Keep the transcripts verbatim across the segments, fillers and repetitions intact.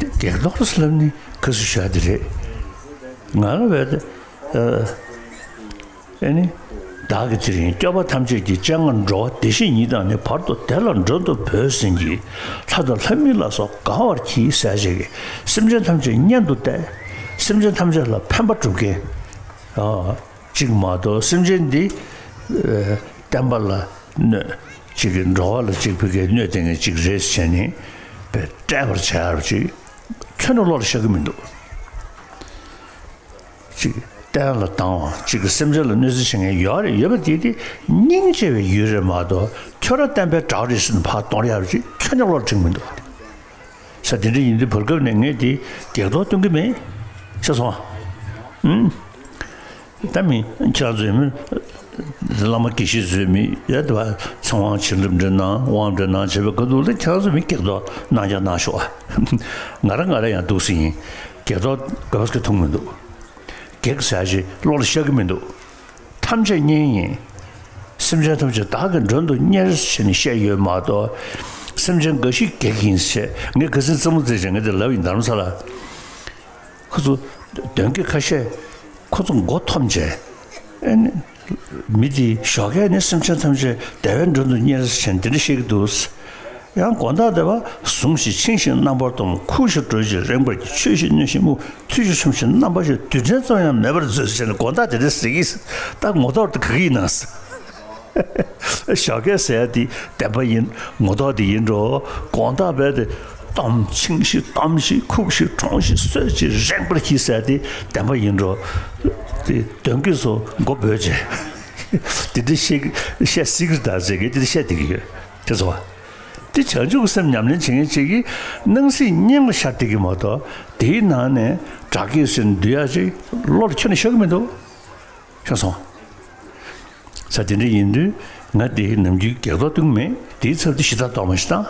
བགེགས་གཏོར་ཟེར་ལབ་ནི་ག་ཟེར་བཞག་དེ་རེད། ང་ལ་བས་ཏེ། ཨ་ཨེ་ནི། བདག་གིས་དེ་རིང་སྐྱོབ་པ་ཐམས་ཅད་ཀྱི་སྤྱན་སྔར་འགྲོ་བ་བདེ་གཤེགས་ཉིད་དང་ནི། བར་དུ་བདེ་ལ་མགྲོན་དུ་བོས་ཟིན་གྱིས། ལྷ་དང་ལྷ་མིན་ལ་སོགས་དགའ་བར་གྱིས་ཟེར་ཞིག་གིས་སེམས་ཅན་ཐམས་ཅད་གཉེན་དུ་གཏད། སེམས་ཅན་ཐམས་ཅད་ལ་ཕན་པ་སྒྲུབ་མཁན། ཨ་གཅིག་མ་གཏོགས་སེམས་ཅན་འདི་ཨ་བསྟན་པ་ལ་གནོད། གཅིག་གི་འགྲོ་བ་ལ་གཅིག་ཕ་གིའི་གནོད་དེ་ངས་གཅིག་རེད་ཟེར་ནས་བསྐྲད་པར་བྱ་ཡ་གཅིག་ཁྱོན་ནས་བློ་ལ་ཤར་གི་མི་འདུག་གཅིག་བསྟན་ལ་སྡང་བ། གཅིག་གི་སེམས་ཅན་ལ་གནོད་འཚེ་བྱེད་མཁན་ཡོད་རེད། ཡོད་པ་དེ་དེ་སྙིང་རྗེ་བའི་ཡུལ་རེད་མ་གཏོགས་ཁྱོད་རང་བསྟན་པའི་དགྲ་རེད་ཟེར་ནས་ཕར་གཏོར་ཡ་རེད་ཅིག་ཁྱོན་ནས་བློ་ལ་དྲན་གི་མི་འདུག་ས་དེ་འདྲ་ཡིན་དུས་བར་སྐབས་ནས་ངས་དེ་བགེགས་གཏོར་སྟོན་གི་མེད། ཤེས་སོང་ཨ། ཨུམ། ད་མི་ཁྱེད་རང་ཚོས་མི་བླ་མ་དགེ་བཤེས་ཚོས་མི་ཡ་དེ་བ་ཚེ་དབང་བྱིན་རླབས་འདྲ་གནང་དབང་འདྲ་གནང་བྱས་པའི་སྐབས་དུ་ལ་ཁྱེད་རང་ཚོས་མི་བགེགས་གཏོར་གནང་རྒྱ་གནང་ཤོག་ཨ། ང་རང་ང་རང་ཡང་འདུག་སེ་ཡིན། བགེགས་གཏོར་དགོས་པ་ཞིག་མཐོང་མི་འདུག་བགེགས་ཟེར་ཞིག་བློ་ལ་ཤར་གི་མི་འདུག་ཐམས་ཅད་གཉེན་ཡིན། སེམས་ཅན་ཐམས་ཅད་བདག་གིས་མགྲོན་དུ་གཉེར་ཟེར་ནས་བཤད་ཡོད་མ་གཏོགས། སེམས་ཅན་འགའ་ཞིག་བགེགས་ཡིན་ཟེར་ངས་ག་ཚོད་རྩེད་མོ་རྩེ་བྱས་ངས་དེ་ལབ་ཡིན་རྡ་རམ་ས་ལ། ཁོ་ཚོ་གདོན་བགེགས་ཁ་ཤས་ཁོ་ཚོ་མགོ་འཐོམས་བྱས། ཨེ་ནི། མི་དེ་ཞོགས་ཀས་ནི་སེམས་ཅན་ཐམས་ཅད་བདེ་བའི་མགྲོན་དུ་གཉེར་ཟེར་ནས་དེ་འདྲ་བཤད་ཀྱི་འདུག་ཡང་དགོང་དག་བདེ་བ་ཟུངས་ཤིག་ཆིངས་ཤིག་རྣམ་པར་སྟོམ། ཁུག་ཤིག་དྲོ་ཞིག་རེངས་པར་གྱིས། ཆོས་ཤིག་མནོས་ཤིག་སྨྲུག་ཐུགས་ཤིག་ཆོམས་ཤིག་རྣམ་པ་ཤིག་དུས་དྲན་ཙམ་ཡང་མེད་པར་མཛོད་ཟེར་ནས་དགོང་དག་དེ་འདྲ་ཟེར་གྱིས། ད་ངོ་ཐོག་ཏུ་ག་གི་ཡིན་ན། ཞོགས་ཀས་ཟེར་ཡ་དེ་བདེན་པ་ཡིན། ངོ་ཐོག་དེ་ཡིན་འགྲོ། དགོང་དག་བས་དེ་གཏམ་ཆིངས་ཤིག་གཏམ་ཞིག་ཁུག་ཤིག་གྲོང་ཞིག་གསོད་ཅིག་རེངས་པར་གྱིས་ཟེར་ཡ་དེ་བདེན་པ་ཡིན་འགྲོ། དེ་གདོན་བགེགས་ཚོ་མགོ་སྦོས་བྱས། དེ་འདྲ་བཤད་བཤད་སྲིད་ཀྱི་རེད་ད་ཟེར་གི་དེ་འདྲ་བཤད་བསྡད་ཀྱི་ཡོད། དེ་ཚོ། དེ་བྱང་ཆུབ་ཀྱི་སེམས་ཉམས་ལེན་བྱེད་མཁན་ཅིག་གིས་སྣང་སྲིད་སྙིང་ལ་ཤར་བསྡད་ཀྱི་མ་གཏོགས་དེའི་ནང་ནས་དགྲ་བགེགས་ཟེར་ནས་འདུལ་ཡག་ཅིག་བློ་ལ་ཁྱོན་ནས་ཤར་གྱི་མི་འདུག་ཤེས་སོང་། ས་དེ་འདྲ་ཡིན་དུས་ང་དེ་ནམ་རྒྱུན་བགེགས་གཏོར་སྟོན་གྱི་མེད། དེའི་ཚབ་ཏུ་ཞེ་དྲག་གཏོར་མ་ཞིག་བཏང་།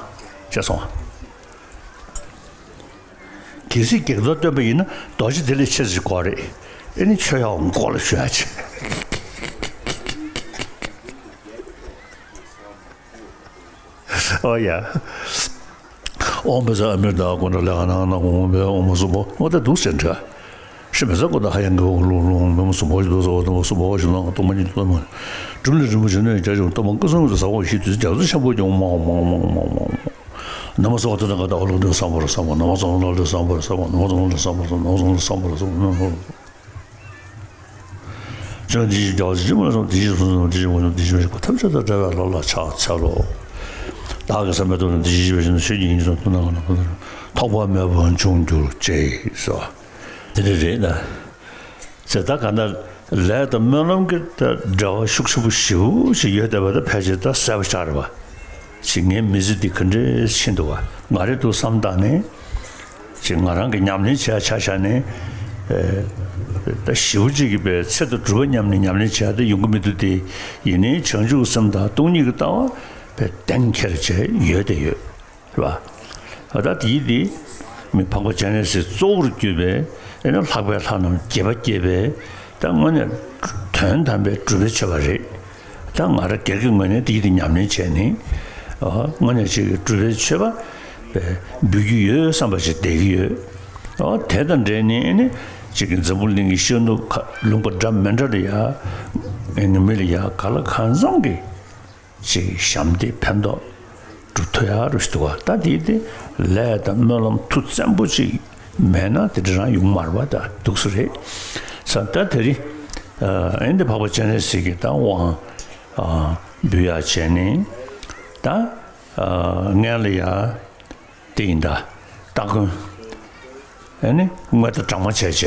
ཤེས་སོང་། གལ་སྲིད་བགེགས་གཏོར་སྟོན་པ་ཡིན་ན་རྡོ་རྗེ་བདེ་ལེགས་ཆེ་ཟེར་དགོས་རེད། ཨེ་ནི་མཆོད་ཡག་མགོ་ལ་མཆོད་ཡག་ཅིག་ཨོ་ཡ། ཨོཾ་བཛྲ་ཨ་མི་རྡ་ཀུན་ཌ་ལི་ཀ་ནང་ན་ཧཱུྃ་བྷེ་ཨོཾ་སུ་བྷོ། ཨོ་ད་འདུག་ཟེར་འདྲ། ཤི་མེ་ས་ཀོ་ད་ཧ་ཡང་གི་ཨོ་ལུ་ལུ་མེ་མོ་སུ་བྷོ་ཞི་དུ་ས་ཨོ་ཏོ་མ་སུ་བྷོ་ཞི་ནང་ཏོ་མ་ཉི་ཏོ་མ། གྲུབ་ལས་རིན་པོ་ཆེ་གནོད་རྒྱ་ཆེ་ཏོ་མ་ཀུན་སངས་རྒྱས་ས་ཨོ་ཞི་དུ་རྒྱ་མཚོ་ཆེན་པོ་ཀྱང་མ་མ་མ་མ་མ་མ། ན་མོ་སོ་ཏ་ན་ག་ད་ཨོ་ལུ་དུ་སམ་བྷོ་ར་སམ་བྷོ། ན་མོ་སོ་ལ་དུ་སམ་བྷོ་ར་སམ་བྷོ། ན་མོ་སོ་ལ་དུ་སམ་བྷོ་ར་སམ་བྷོ། ན་མོ་སོ་ལ་དུ་སམ་བྷོ་ར་སམ་བྷོ། བྱང་དེ་བཞིན་རྒྱལ་བ་ཇི་མ་སོང་དེ་བཞིན་སོང་དེ་བཞིན་འོང་དེ་བཞིན་མ་ཐམས་ཅད་དང་བྲལ་བའི་བློ་ལ་ཕྱག་འཚལ་ལོ། བདག་གི་བསམ་པའི་དོན་དེ་བཞིན་བྱེད་པའི་ཕྱིར་ཆོས་ཀྱི་དབྱིངས་སུ་ཐུགས་རྣམས་ཀུན་ལ་ཐོགས་པ་མེད་པར་འབྱུང་གྱུར་ཅིག་ཟེར་བ། དེ་འདྲ་རེད་ན། ཟེར་ད་ག་ན་ལས་དང་སྨོན་ལམ་གྱི་འབྲེལ་བ་ཤུགས་ཆེན་པོ་ཞེ་པོ་ཞིག་ཡོད་བསྡད་པ་དང་ཕལ་ཆེར་ད་གསལ་པོ་ཆགས་རེད་བ། ཅིག་ངའི་མི་ཚེ་འདི་ག་འདྲས་ཕྱིན་འདུག་བ་ང་རེ་འདུག་བསམ་བཏང་ནས། ཅིག་ང་རང་གི་ཉམས་ལེན་བྱས་ཆ་བཞག་ནས། ཨེ། ད་ཞེ་པོ་ཅིག་གི་པའི་ཚེ་དང་སྒྲུབ་པ་མཉམ་ནས་ཉམས་ལེན་བྱས་ཏེ་ཡོང་གི་མི་འདུག་སྟེ། ཡིན་ནའི་བྱང་ཆུབ་སེམས་དང་སྟོང་ཉིད་ཀྱི་ལྟ་བ་པའི་གདེང་འཁེལ་བྱས་ཡོད་དེ་ཡོད་རེད་བ། ད་དེའི་དེ་མི་འཕགས་པ་སྤྱན་རས་གཟིགས་གཙོ་བོར་གྱུར་པའི་ཨེ་ནི་ལྷག་པའི་ལྷ་རྣམས་དགྱེས་པ་སྐྱེས་པའི་ད་དངོས་གནས་དོན་དམ་པའི་སྒྲུབ་པའི་མཆོད་པ་རེད། ད་ང་རང་སྒེར་གྱི་ངོས་ནས་དེའི་དེ་ཉམས་ལེན་བྱས་ནས། ཨ། དངོས་གནས་ཅིག་སྒྲུབ་པའི་མཆོད་པ་འབུལ་རྒྱུ་ཡོད་བསམ་པ་ཞིག་བསྡད་ཀྱི་ཡོད། ཨ། དེ་དང་འབྲེལ་ནས་ཨེ་ནི་ཅིག་གི་འཛམ་བུ་གླིང་གི་ཤར་ནུབ་ཁ་ལུང་པ་འདྲ་མི་འདྲ་ལ་ཡ་ཨེ་ནི་མི་ལ་ཡ་ག་ལ་གང་འཚམ་གྱི་ཅིག་ཞབས་འདེགས་ཕན་ཐོགས་སྒྲུབ་ཐུབ་ཡག་རུ་ཞིག་འདུག་བ། ད་དེའི་དེ་ལས་དང་སྨོན་ལམ་མཐུ་བཙན་པོ་ཅིག་མེད་ན་དེ་འདྲ་རང་ཡོང་མ་རེད་བ། ད་འདུག་སེ་རེད་ས། ད་དེ་རིང་ཨ་ཨེ་འདི་འཕགས་པ་སྤྱན་རས་གཟིགས་ཀྱི་ད་དབང་ཨ་འབུལ་ཡག་བྱས་ནས་ད་ཨ་སྔོན་ལ་ཡ་དེ་ཡིན་ད་སྟ་གོན་ཨེ་ནི་དངོས་དང་སྦྲགས་མ་བྱས་བྱས་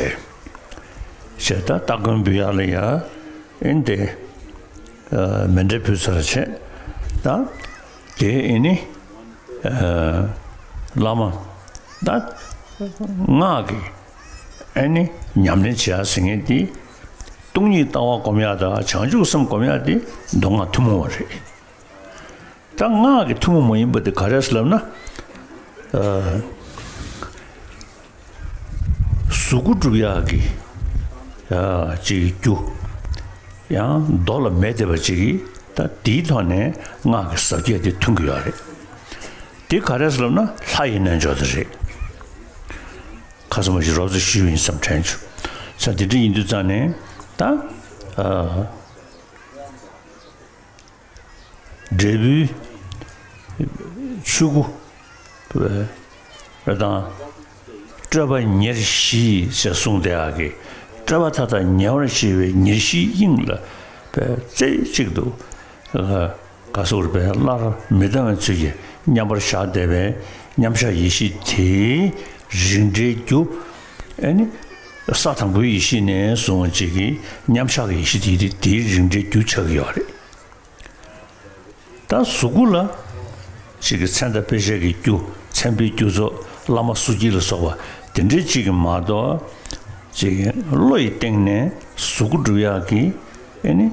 བྱས་ད་སྟ་གོན་འབུལ་ཡག་ལ་ཡ་ཨེ་འདི་ཨ་མཎྜལ་ཕུལ་ཚར་བྱས་ད། དེ་ཨེ་ནི། ཨ། བླ་མ། ད། སྔགས་ཀྱི། ཨེ་ནི། ཉམས་ལེན་བྱེད་ཡག་ཟེར་མཁན་དེ། སྟོང་ཉིད་ལྟ་བ་སྒོམ་ཡག་དང་བྱང་ཆུབ་སེམས་སྒོམ་ཡག་དེ་མདོ་སྔགས་ཐུན་མོང་བ་རེད། ད་སྔགས་ཀྱི་ཐུན་མོང་མ་ཡིན་པ་དེ་ག་རེ་ཟེར་ལབ་ན། ཨ། གཟུགས་སྐུ་སྒྲུབ་ཡག་གི་ཡ་ཅིག་རྒྱུ། ཡང་མདོ་ལ་མེད་བསྡད་པ་ཅིག་གིས་ད་དེའི་ཐོག་ནས་སྔགས་ཀྱི་ཟབ་ཁྱད་དེ་ཐོན་གྱི་ཡོད་རེད། དེ་ག་རེ་ཟེར་ལབ་ན་ལྷ་ཡི་རྣལ་འབྱོར་དེ་རེད། ཁ་སང་མ་ཞིག་རོབ་ཙམ་ཞུས་པ་ཡིན་བསམ་དྲན་བྱུང་། ས་དེ་འདྲ་ཡིན་དུས་ཙང་ནས་ད་ཨ། འབྲས་བུའི་ཆོས་སྐུ་རེད་དང་། སྤྲོས་པ་ཉེར་ཞི་ཞེས་གསུངས་དེ་ཡག་གི། སྤྲོས་པ་མཐའ་དག་ཉེ་བར་ཞི་བའི་ཉེར་ཞིའི་དབྱིངས་ལ་རྩེ་གཅིག་ཏུ་ག་སོགས་པའི་སླར་མི་ལྡང་བའི་ཚུལ་གྱིས་མཉམ་པར་བཞག་བསྡད་པའི་མཉམ་བཞག་ཡེ་ཤེས་དེའི་རིགས་འདྲའི་རྒྱུ། ཨ་ནི་ས་དང་པོའི་ཡེ་ཤེས་ནས་བཟུང་བ་ཅིག་གི་མཉམ་བཞག་གི་ཡེ་ཤེས་དེ་དེའི་རིགས་འདྲའི་རྒྱུ་ཆགས་ཀྱི་ཡོད་རེད། ད་གཟུགས་སྐུ་ལ་ཅིག་གི་མཚན་དང་དཔེ་བྱད་ཀྱི་རྒྱུ། མཚན་དཔེའི་རྒྱུ་ཚོགས། བླ་མ་གསུར་དཀྱིལ་ལ་སོགས་པ་དེ་འདྲའི་ཅིག་གི་མ་གཏོགས། ཅིག་གི་བློ་ཡི་སྟེང་ནས་གཟུགས་སྐུ་སྒྲུབ་ཡག་གི་ཨ་ནི་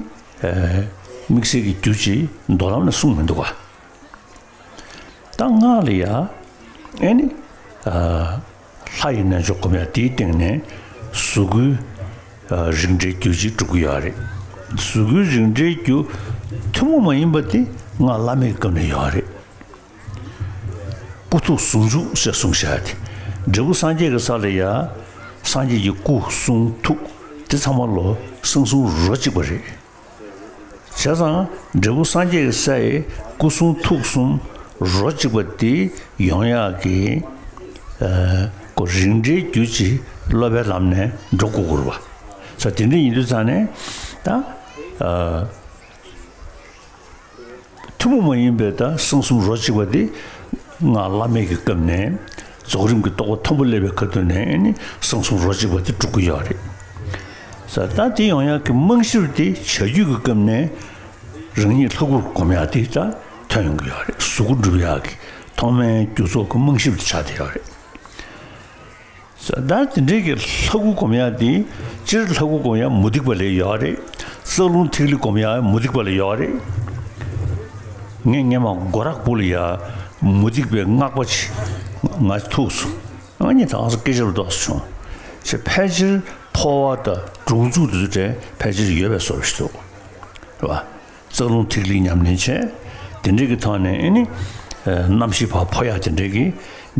དམིགས་བསལ་གྱི་རྒྱུ་ཅིག་མདོ་ལམ་ལ་གསུངས་མི་འདུག་ག། ད་སྔགས་ལ་ཡ་ཨ་ནི་ལྷ་ཡི་རྣལ་འབྱོར་སྒོམ་ཡ་དེའི་སྟེང་ནས་གཟུགས་སྐུའི་རིགས་འདྲའི་རྒྱུ་ཅིག་སྒྲུབ་ཀྱི་ཡོད་རེད། གཟུགས་སྐུའི་རིགས་འདྲའི་རྒྱུ་ཐུན་མོང་མ་ཡིན་པ་དེ་སྔགས་བླ་མེད་ཀྱི་སྐབས་ནས་ཡོད་རེད། སྐུ་ཐུགས་ཟུང་འཇུག་ཅེས་གསུངས་བཞག་དེ། འབྲས་བུ་སངས་རྒྱས་ཀྱི་ས་ལ་ཡ་སངས་རྒྱས་ཀྱི་སྐུ་གསུང་ཐུགས་དེ་ཚང་མ་ལོ་གསང་གསུམ་རོ་གཅིག་པ་རེད། བྱས་ཙང་འབྲས་བུ་སངས་རྒྱས་ཀྱི་སའི་སྐུ་གསུང་ཐུགས་གསུམ་རོ་གཅིག་པ་དེ་ཡོང་ཡག་གི་ཨ་ཀོ་རིགས་འདྲའི་རྒྱུ་ཅིག་སློབ་པའི་ལམ་ནས་འགྲོ་དགོས་ཀྱི་རེད་པ། ས་དེ་འདྲ་ཡིན་དུས་ཙང་ནས་ད་ཨ་ཐུན་མོང་མ་ཡིན་པའི་ད་གསང་གསུམ་རོ་གཅིག་པ་དེ་སྔགས་བླ་མེད་ཀྱི་སྐབས་ནས་རྫོགས་རིམ་གྱི་རྟོགས་པ་མཐོན་པོ་སླེབས་པའི་ཁ་ཐུག་ནས་ནི་གསང་གསུམ་རོ་གཅིག་པ་དེ་སྒྲུབ་ཀྱི་ཡོད་རེད། ས་ད་དེ་ཡོང་ཡག་གི་རྨང་གཞི་དེ་བྱ་རྒྱུད་ཀྱི་སྐབས་ནས་རང་ཉིད་ལྷ་སྐུར་སྒོམ་ཡག་དེ་ད་ཐོན་ཡོང་གི་ཡོད་རེད། གཟུགས་སྐུ་སྒྲུབ་ཡག་གི་ཐོག་མའི་རྒྱུ་ཚོགས་ཀྱི་རྨང་གཞི་དེ་ཆགས་བསྡད་ཡོད་རེད། ད་དེ་འདྲའི་གི་ལྷ་སྐུ་སྒོམ་ཡག་དེ་སྤྱིར་ལྷ་སྐུ་སྒོམ་ཡག་མུ་སྟེགས་པ་ལ་ཡོད་རེད། རྩ་རླུང་ཐིག་ལེ་སྒོམ་ཡག་མུ་སྟེགས་པ་ལ་ཡོད་རེད། ངས་སྔོན་མ་སྒོ་ར་སྦུག་ལ་ཡ་མུ་སྟེགས་པའི་སྔགས་པ་ཅིག་ང་ཐུག་སོང་། ང་གཉིས་ད་ང་ཚོ་སྐད་ཆ་ལ་འདོགས་སུ་བྱུང་། ཅེས་ཕལ་ཆེར་འཕོ་བ་དང་སྒྲུང་འཇུག་དེ་ཚོ་དེ་ཕལ་ཆེར་ཡོད་པའི་བཟོ་འདྲ་ཞིག་འདུག་རེད་པ། རྩ་རླུང་ཐིག་ལེ་ཉམས་ལེན་བྱས། དེ་འདྲའི་གི་ཐོག་ནས་ཨེ་ནི། ཨ་རྣམ་ཤེས་ཕར་འཕོ་ཡག་དེ་འདྲའི་གི་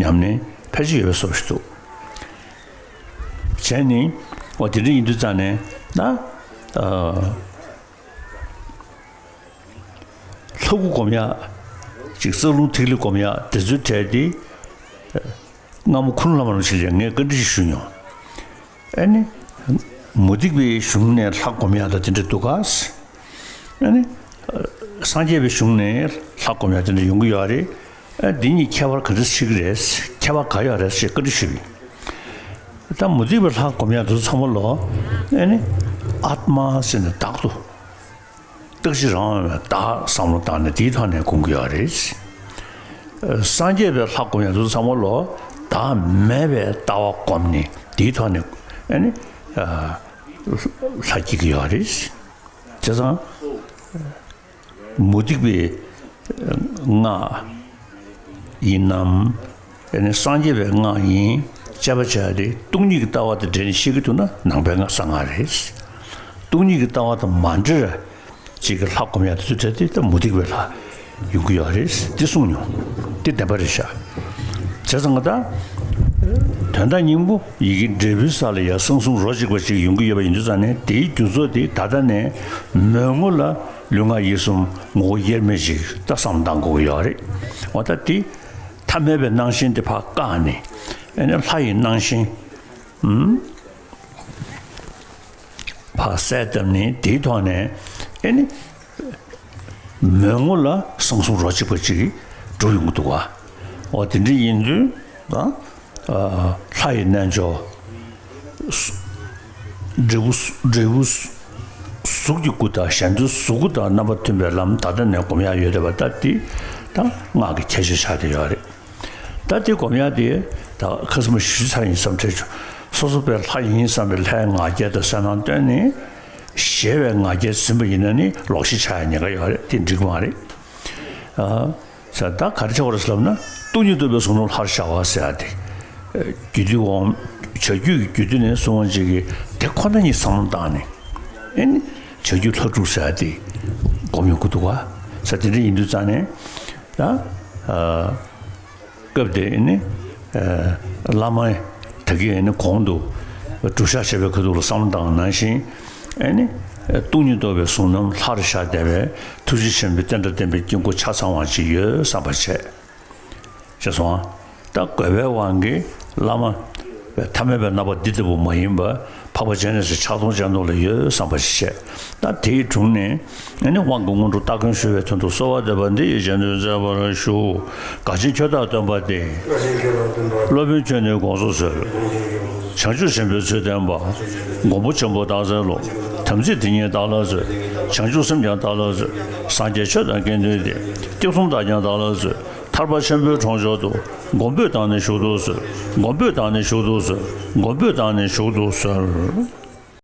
ཉམས་ལེན་ཕལ་ཆེར་ཡོད་པའི་བཟོ་འདྲ་ཞིག་འདུག་བྱས་ནས། འོ་དེ་འདྲ་ཡིན་དུས་ཙང་ནས་ད། ཨ་ལྷ་སྐུ་སྒོམ་ཡག་ཅིག་རྩ་རླུང་ཐིག་ལེ་སྒོམ་ཡག་དེ་ཚོའི་གྲས་དེ། སྔ་མོ་ཁུ་ནུ་བླ་མ་རིན་པོ་ཆེ་ལ་ཡང་ངས་བཀའ་འདྲི་ཞུས་མྱོང་། ཨ་ནི། མུ་སྟེགས་པའི་གཞུང་ནས་ལྷ་སྒོམ་ཡག་དང་དེ་འདྲ་འདུག་ག། ཨ་ནི། སངས་རྒྱས་པའི་གཞུང་ནས་ལྷ་སྒོམ་ཡག་དེ་འདྲ་ཡོང་གི་ཡོད་རེད། ཨ་འདི་གཉིས་ཁྱད་པར་ག་འདྲ་ཕྱེ་གི་རེད། ཁྱད་པར་ག་ཡོད་རེད་ཅེས་བཀའ་འདྲི་ཞུས་པས། ད་མུ་སྟེགས་པའི་ལྷ་སྒོམ་ཡག་དེ་ཚོ་ཚང་མ་ལོ། ཨ་ནི། ཨཱཏྨ་ཟེར་ནས་བདག་ཏུ། རྟག་གཅིག་རང་དབང་བའི་བདག་བསམ་བློ་བཏང་ནས་དེའི་ཐོག་ནས་སྒོམ་གྱི་ཡོད་རེད། སངས་རྒྱས་པའི་ལྷ་སྒོམ་ཡག་དེ་ཚོ་ཚང་མ་ལོ་བདག་མེད་པའི་ལྟ་བ་སྒོམ་ནས་དེའི་ཐོག་ནས་ཨ་ནི་ལྷ་སྐྱེ་གི་ཡོད་རེད། བྱས་ཙང་མུ་སྟེགས་པའི་སྔགས་ཡིན་ནམ། ཨ་ནི་སངས་རྒྱས་པའི་སྔགས་ཡིན་དཔྱད་པ་བྱས་ཏེ་སྟོང་ཉིད་ཀྱི་ལྟ་བ་དང་འབྲེལ་ནས་བཤད་ཀྱི་འདུག་ན་ནང་པའི་སྔགས་གསང་སྔགས་རེད། སྟོང་ཉིད་ཀྱི་ལྟ་བ་དང་མ་འབྲེལ་བ་ཅིག་གི་ལྷ་སྒོམ་ཡག་དེ་ཚོ་བྲལ་ཏེ་ད་མུ་སྟེགས་པའི་ལྷ་ཡོང་གི་ཡོད་རེད་འདི་གསུངས་མྱོང་། འདི་བདེན་པ་རེད་ཤག། བྱས་ཙང་ད་དོན་དག་སྙིང་པོ་ཡི་གེ་འབྲས་བུའི་ས་ལ་ཡ་གསང་གསུམ་རོ་གཅིག་པ་ཅིག་ཡོང་གི་ཡོད་པ་ཡིན་དུས་ཙང་ནས་དེའི་རྒྱུ་ཚོགས་དེ་ད་ལྟ་ནས་མོས་ངོ་ལ། ལུས་ངག་ཡིད་གསུམ་ངོ་བོ་དབྱེར་མེད་ཅིག་ད་བསམ་བཏང་དགོས་ཀྱི་ཡོད་རེད། འོ་ད་དེ་ཐ་མལ་པའི་སྣང་ཞེན་དེ་ཕར་བཀག་ནས་ཨ་ནི་ལྷ་ཡི་སྣང་ཞེན་ཨུམ་ཕར་གསལ་བཏབ་ནས་དེའི་ཐོག་ནས་ཨ་ནི་མོས་ངོ་ལ་གསང་གསུམ་རོ་གཅིག་པ་ཅིག་འགྲུབ་ཡོང་གི་འདུག་བ། འོ་དེ་འདྲ་ཡིན་དུས། ལྷ་ཡི་རྣལ་འབྱོར། འབྲས་བུ་འབྲས་བུ་གཟུགས་ཀྱི་སྐུ་དང་གཞན་དོན་གཟུགས་སྐུ་དང་རྣམ་པ་མཐུན་པའི་ལམ་ད་ལྟ་ནས་སྒོམ་ཡག་ཡོད་རེད་པ། ད་དེ་ད་སྔགས་ཀྱི་ཁྱད་ཆོས་ཆགས་བསྡད་ཡོད་རེད། ད་དེ་སྒོམ་ཡག་དེ་ད་ཁ་སང་མ་ཞུས་ཚར་ཡིན་བསམ་དྲན་བྱུང་། སོ་སོ་པའི་ལྷ་ཡིན་བསམ་པའི་ལྷའི་ང་རྒྱལ་དང་གསལ་སྣང་བཏོན་ནས་གཞལ་བའི་ང་རྒྱལ་འཛིན་པ་ཡིན་ན་ནི་ལོག་ཤེས་ཆགས་ཡག་ཉེན་ཁ་ཡོད་རེད། དེ་འགྲིག་གི་མ་རེད། ཟེར་ད་ག་རེ་བྱ་བ་རེད་ཟེར་ལབ་ན་སྟོང་ཉིད་རྟོགས་པའི་གཟུགས་སྣང་ལྷར་ཤར་བ་ཟེར་ཡག་དེ། རྒྱུད་སྡེ་འོག་བྱ་རྒྱུད་ཀྱི་རྒྱུད་སྡེ་ནས་གསུངས་པ་ཅིག་གིས་དེ་ཁོ་ན་ཉིད་བསམ་བློ་བཏང་ནས་ཨེ་ནི་བྱ་རྒྱུད་ལྷ་དྲུག་ཟེར་ཡག་དེ་སྒོམ་ཡོང་གི་འདུག་བ། ཟེར་དེ་འདྲ་ཡིན་དུས་ཙང་ནས་ད་སྐབས་དེ་ཨེ་ནི་བླ་མའི་ ད་གིན་ཨ་ནི་གོང་དུ་སྒྲུབ་བྱ་བྱེད་པའི་ཁ་ཐུག་ལ་བསམ་བློ་བཏང་བ་ནང་བཞིན། ཨ་ནི་སྟོང་ཉིད་རྟོགས་པའི་གཟུང་རྣམ་ལྷར་ཤར་བསྡད་པའི་ཐུགས་རྗེ་ཆེན་པོའི་བསྟན་དགྲ་བསྟན་པའི་དཀྱིལ་འཁོར་ཆ་ཚང་བ་ཅིག་ཡོད་བསམ་པ་བྱས། ཅེས་སོང་། ད་དགོས་པའི་དབང་གིས་བླ་མ་ཐ་མལ་པའི་རྣམ་པ་འདི་ལྟ་བུ་མ་ཡིན་པ་འཕགས་པ་སྤྱན་རས་གཟིགས་ཕྱག་སྟོང་སྤྱན་སྟོང་ལ་ཡོད་བསམ་པ་ཞིག་བྱས། ད་དེའི་དྲུང་ནས་ཨ་ནི་དབང་གི་སྔོན་འགྲོ་སྟ་གོན་ཞུ་བའི་དོན་དུ་གསོལ་བ་འདེབས་པ་འདི་ཡི་རྗེས་ཟློས་མཛད་པར་ཞུ། དགའ་ཆེན་ཁྱོད་བདག་སྟོན་པ་སྟེ། སློབ་དཔོན་ཁྱོད་ནི་དགོངས་སུ་གསོལ། བྱང་ཆུབ་སེམས་དཔའི་ཚུལ་བསྟན་པ། མགོན་པོ་ཆེན་པོ་སྟག་འཚེར་ལོ། དམ་ཚིག་དེ་ཉིད་བདག་ལ་སྩོལ། བྱང་ཆུབ་སེམས་ཀྱང་བདག་ལ་སྩོལ། སངས་རྒྱས་ཆོས་དང་མཁྱེན་བརྩེ་སྟེ། སྐྱབས་གསུམ་བདག་ཀྱང་བདག་ལ་སྩོལ། ཐར་པ་ཆེན་པོའི་གྲོང་མཆོག་ཏུ། མགོན་པོས་བདག་ནི་བཞུགས་སུ་གསོལ། མགོན་པོས་བདག་ནི་བཞུགས་སུ་གསོལ། མགོན་པོས་བདག་ནི་བཞུགས་སུ་གསོལ།